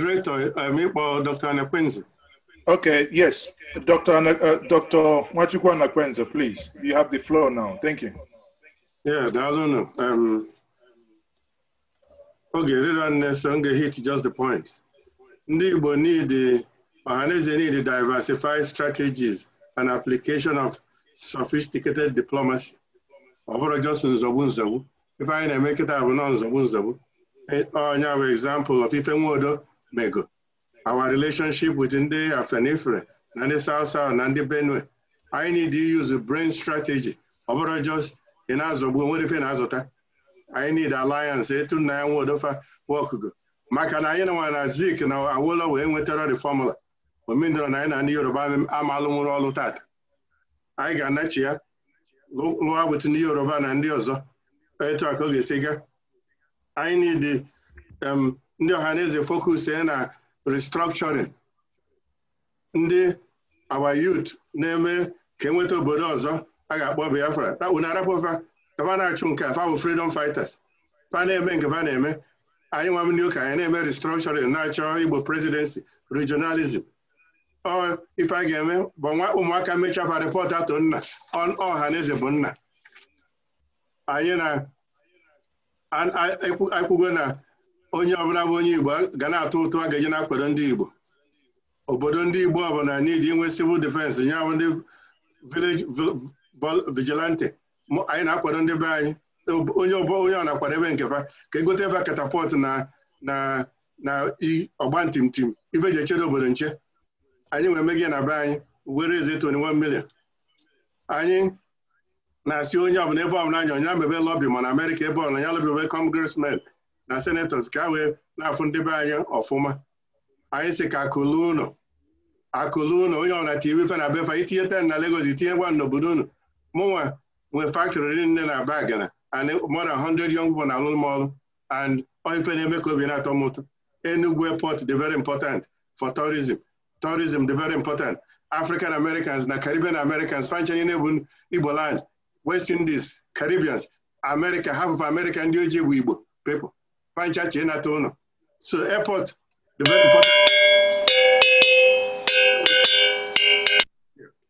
Moderator, ịkpọ Dr. Anakwenze. Okay, yes. Dr. Nwachukwu Anakwenze, please. You have the floor now. Thank you. Yeah, daalụnụ. Oge rịra nne, so m ga-hit just the point. Ndị Igbo need, Ọhaneze need diversified strategies and application of sophisticated diplomacy. Ọ bụrụ just nzọgbu nzọgbu. Ife anyị na-eme kịta bụ nọ nzọgbu nzọgbu. Onye bụ example of ife Nwodo mego. Our relationship with ndị Afenifere na ndị South South na ndị Benue. Anyị need to use brain strategy. Ọ bụrụ just ị na-azọgbu onwere ife na-azụta. Anyị need alliance etu nna ya Nwodo fa wọkụgo. Maka na anyị nwa na Zik na Awolowo wee nwetara the formula. Omendọrọ na anyị na ndị Yoruba amalụ nwụrụ ọlụ tata. Anyị ga-anachi ya lụọ with ndị Yoruba na ndị ọzọ. Etu a ka ọ ga-esi gaa. Anyị need ndị Ọhaneze focus na restructuring. Ndị our youth na-eme ka enweta obodo ọzọ a ga-akpọ Biafra. Unu arapụfa ka fa na-achụ nke a, fa bụ freedom fighters. Fa na-eme nke fa na-eme. Anyị nwa ndị ụka anyị na-eme restructuring na-achọ Igbo presidency, regionalism. Ọ ife a ga-eme bụ nwa ụmụaka mechaa fa report atọ nna, Ọhaneze bụ nna. Anyị na ekwugo na onye ọbụla bụ onye Igbo ga na-atụ ụtụ a ga-eji na-akwado ndị Igbo. Obodo ndị Igbo ọbụla need inwe civil defense, ya bụ ndị village vigilante. Anyị na-akwado ndị be anyị. Onye ọ na-akwadebe nke fa ka egote ebe katapọt na na na ọgba timtim ife eji echere obodo nche. Anyị nwere mege na be anyị were eze 21 million. Anyị na-asị onye ọbụla ebe ọbụla anya onye mebe lọbi ma na Amerịka ebe ọbụla ya lọbi congressmen na senators ka wee na-afụ ndị be anyị ọfụma. Anyị sị ka akụlụ ụlọ akụlụ ụlọ onye ọbụla tinye ife na befa itinye 10 na Lagos itinye gwa n'obodo unu. Mụnwa nwee factory nne na Bagana and more than 100 young people na-alụ m ọrụ and ife na-eme ka obi na-atọ m ụtọ. Enugu airport dị very important for tourism. Tourism dị very important. African Americans na Caribbean Americans fanchanye na-ebu Igbo land, West Indies, Caribbeans, America, half of America ndị ojii bụ Igbo people. Fancha chee nata ụlọ. So airport dị very important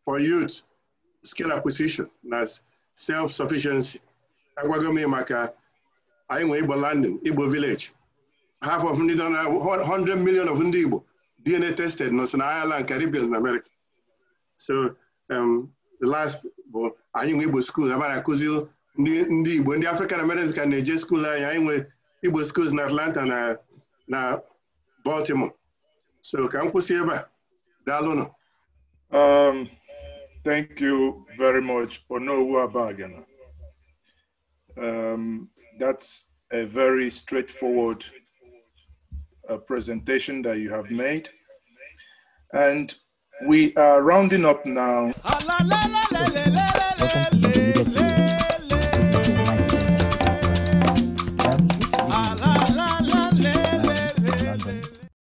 for youth skill acquisition na self-sufficiency. Agwago m maka anyị nwere Igbo landing, Igbo village. Half of ndị nọ na 100 million of ndị Igbo DNA tested nọ na Ireland, Caribbean na America. So the last bụ anyị nwe Igbo school ebe a na-akụzi ndị Igbo, ndị African Americans ka na-eje school anyị. Anyị nwere Igbo schools na Atlanta na Baltimore. So ka m kwụsị ebe a. Daalụnụ. Thank you very much, Onowu Abagana. That's a very straightforward presentation that you have made. And we are rounding up now. Welcome.